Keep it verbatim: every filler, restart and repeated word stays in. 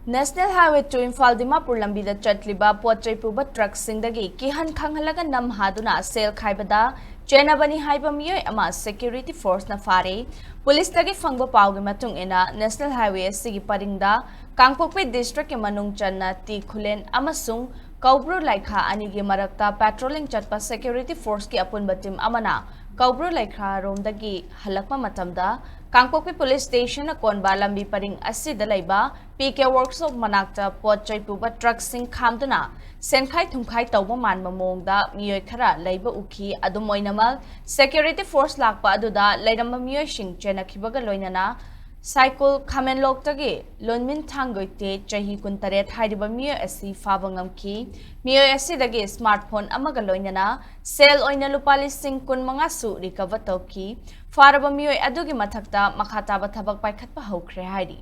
National Highway two Imphal Dimapur ꯂꯝꯕꯤꯗ ꯆꯠꯂꯤꯕ ꯄꯣꯠ ꯆꯩ ꯄꯨꯕ ꯇ꯭ꯔꯛꯁꯤꯡꯗꯒꯤ ꯀꯤꯍꯟ ꯈꯪꯍꯜꯂꯒ ꯅꯝ ꯍꯥꯗꯨꯅ ꯁꯦꯜ ꯈꯥꯏꯕꯗ ꯆꯦꯟꯅꯕꯅꯤ ꯍꯥꯏꯕ ꯃꯤꯑꯣꯏ ꯑꯃ security forceꯅ ꯐꯥꯔꯦ꯫ ꯄꯨꯂꯤꯁꯇꯒꯤ ꯐꯪꯕ ꯄꯥꯎꯒꯤ ꯃꯇꯨꯡ ꯏꯟꯅ, National Highway ꯑꯁꯤꯒꯤ ꯄꯔꯤꯡꯗ ꯀꯥꯡꯄꯣꯛꯄꯤ districtꯀꯤ ꯃꯅꯨꯡ ꯆꯟꯅ ꯇꯤ ꯈꯨꯂꯦꯟ ꯑꯃꯁꯨꯡ ꯀꯧꯕ꯭ꯔꯨ ꯂꯩꯈꯥ ꯑꯅꯤꯒꯤ ꯃꯔꯛꯇ patrolling ꯆꯠꯄ security forceꯀꯤ ꯑꯄꯨꯟꯕ team ꯑꯃꯅ ꯀꯧꯕ꯭ꯔꯨ ꯂꯩꯈꯥꯔꯣꯝꯗꯒꯤ ꯍꯜꯂꯛꯄ ꯃꯇꯝꯗ, ꯀꯥꯡꯄꯣꯛꯄꯤ police stationꯅ ꯀꯣꯟꯕ ꯂꯝꯕꯤ ꯄꯔꯤꯡ ꯑꯁꯤꯗ ꯂꯩꯕ PK Workshop ꯃꯅꯥꯛꯇ ꯄꯣꯠ ꯆꯩ ꯄꯨꯕ ꯇ꯭ꯔꯛꯁꯤꯡ ꯈꯥꯝꯗꯨꯅ ꯁꯦꯟꯈꯥꯏ ꯊꯨꯝꯈꯥꯏ ꯇꯧꯕ ꯃꯥꯟꯕ ꯃꯑꯣꯡꯗ ꯃꯤꯑꯣꯏ ꯈꯔ ꯂꯩꯕ ꯎꯈꯤ꯫ ꯑꯗꯨꯝ ꯑꯣꯏꯅꯃꯛ, security force ꯂꯥꯛꯄ ꯑꯗꯨꯗ ꯂꯩꯔꯝꯕ ꯃꯤꯑꯣꯏꯁꯤꯡ ꯆꯦꯟꯅꯈꯤꯕꯒ ꯂꯣꯏꯅꯅ ꯁꯥꯏꯀꯨꯜ ꯈꯥꯃꯦꯟꯂꯣꯛꯇꯒꯤ ꯂꯣꯟꯃꯤꯟ ꯊꯥꯡꯒꯣꯏꯇꯦ, ꯆꯍꯤ ꯀꯨꯟꯇꯔꯦꯠ ꯍꯥꯏꯔꯤꯕ ꯃꯤꯑꯣꯏ ꯑꯁꯤ ꯐꯥꯕ ꯉꯝꯈꯤ꯫ ꯃꯤꯑꯣꯏ ꯑꯁꯤꯗꯒꯤ smartphone ꯑꯃꯒ ꯂꯣꯏꯅꯅ ꯁꯦꯜ ꯑꯣꯏꯅ ꯂꯨꯄꯥ ꯂꯤꯁꯤꯡ ꯀꯨꯟꯃꯉꯥꯁꯨ recover ꯇꯧꯈꯤ꯫ ꯐꯥꯔꯕ ꯃꯤꯑꯣꯏ ꯑꯗꯨꯒꯤ ꯃꯊꯛꯇ ꯃꯈꯥ ꯇꯥꯕ ꯊꯕꯛ ꯄꯥꯏꯈꯠꯄ ꯍꯧꯈ꯭ꯔꯦ ꯍꯥꯏꯔꯤ꯫